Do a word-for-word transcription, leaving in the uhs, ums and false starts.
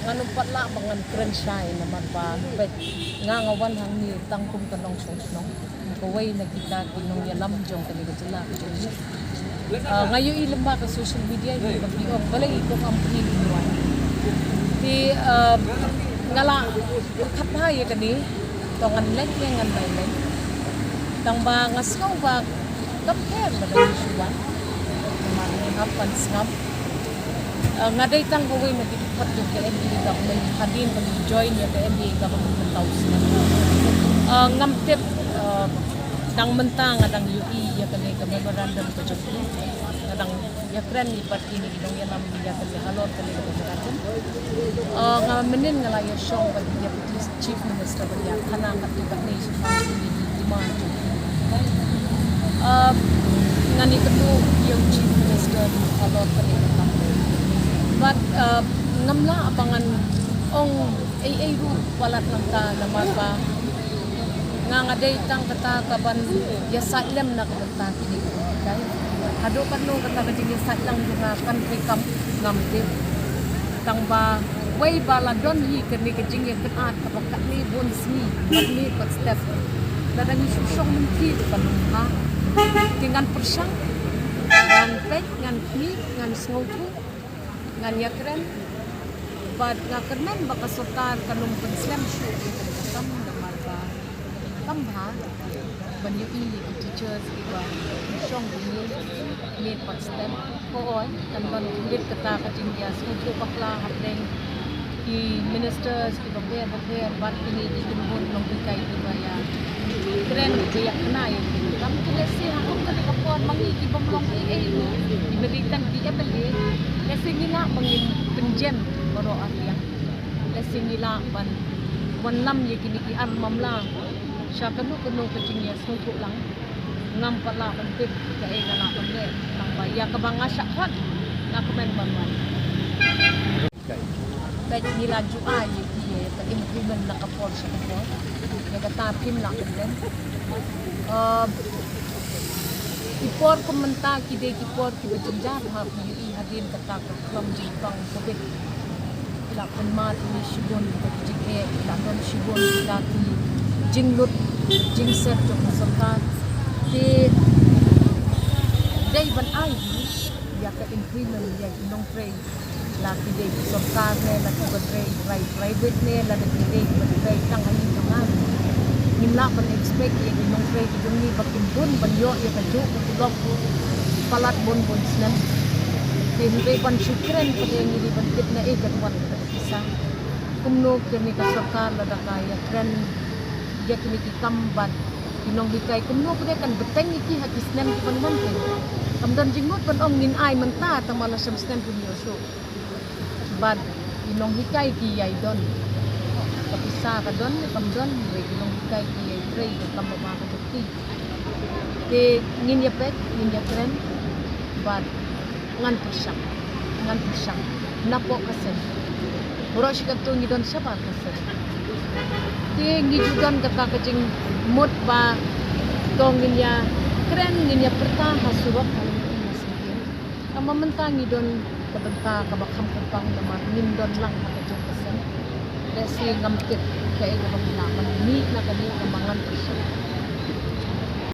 Ngan ym pat lah ba ngan kren shai namar ba peit nga nga wan hangne tang kum ka nongshong shnong, kawei na kita ki nongïalam jong kane ka jylla ka jong ngi. Ah, nga ïohi lyngba ka social media hi ba ki ong balei i kong am phi ki wan. Te, ah, nga la khat bha ïa kane, to ngan leh ïa ngan bai leh. Tang ba nga sngew ba kam pher lada ngi shu wan. Namar ngi hap ban sngap. Ah, nga dei tang kawei na ki dkhot jong ka M D A government hadien ba ngi join ïa ka M D A government mynta u snem. Ah, ngam tip, ah, dang mynta nga dang ïohi ïa kane ka memorandum ka jong ki. Nga dang ïakren ïa pat kine ki nongïalam ïa kane halor kane ka memorandum. Ah, nga mynnin nga la ïashong bad ïa Chief Minister bad ïa khana katto katne shaphang kine ki demand jong ki. Ah, ngan ïakynduh ïa u Chief Minister halor kane ka kam. Bad, ah, ngam lah ba ngan ong ei ei ruh palat nangta namar ba nga nga dei tang kata kaban ïasaid lem na ka bynta kine ki nonghikai. Haduh katno kata ka jingïasaid lang jong nga kan treikam ngam tip. Tang ba wei ba la don hi kane ka jingïakynad kaba katne bun sngi, katne pat step. Lada ngi shu shong lynti ruh kan ym bha. Te ngan pyrshang, ngan peit, ngan khmih, ngan sngewthuh, ngan ïakren. Bad nga kyrmen ba ka sorkar kan ym pynslem shuh ïa kane ka kam namar ba kam bha ban ïohi ïa ki teachers kiba shong kumne mynne pat step. Hooid, kan don khyndiat kata ka jingïasngewthuh bakla hapdeng ki ministers kiba pher bapher bad kine ki kynhun nonghikai kiba ïakren kiba ïakhana ïa kine ki kam. Te lehse ha kum kane ka por ma ngi ki bym long ei ei ruh, kiba dei tang ki M L A, lehse ngi lah ba ngin pynjem baroh arliang. Lehse ngi lah ban wanlam ïa kine ki ar mamla sha kano kano ka jingïasngewthuh lang. Ngam pat lah ban tip kaei nga lah ban leh, tang ba ïa kaba nga shah khot nga kmen ban wan. Peit, ngi la ju ai ïa ki, ïa ka increment na ka por sha ka por. Ïa kata phim lah ban leh. Ah, ki por kum mynta ki dei ki por kiba jynjar ha phi ïohi hadien kata ka khlem jingpang Covid. Ki la pynmad ïa ngi shibun kita ki jingeh, ki la don shibun kita ki jinglut jingset jong ka sorkar. Te dei ban ai hi ïa ka increment ïa ki nongtrei, la ki dei ki sorkar ne, la kiba trei rai private ne, lada ki dei kiba trei tang ha ïing jong nga. Ngim lah ban expect ïa ki nongtrei ki jong ngi ba kin bun ban ïoh ïa kajuh ka tulop palat bun bun snem. Te hynrei ban shu kren pat ngi dei ban tip na ei kan wan kata ka pisa. Kumno kane ka sorkar lada ka ïakren ïa kine ki kam bad ki nonghikai, kumno pat kan bteng ïa ki ha ki snem ki ban wan te. Kam don jingmut ban ong ngin ai mynta tang ma la shem snem phin ïoh shuh. Bad ki nonghikai ki ïai don. Ka pisa ka don ne kam don, hynrei ki nonghikai ki ïai trei ka kam ba ka jong ki. Te ngin ïa peit, ngin ïa kren bad ngan pyrshang, ngan pyrshang napoh ka seng. Baroh shi katto ngi don shabar ka seng. Te ngi ju don kata ka jingmut ba to ngin ïa kren, ngin ïa pyrta ha surok ha lynti ha syngkien. Tang ba mynta ngi don ka bynta kaba kham kyrpang namar ngim don lang ha ka jong ka seng. Lehse ngam tip kaei kaba ngi lah ban mih na kane, tang ba ngan pyrshang.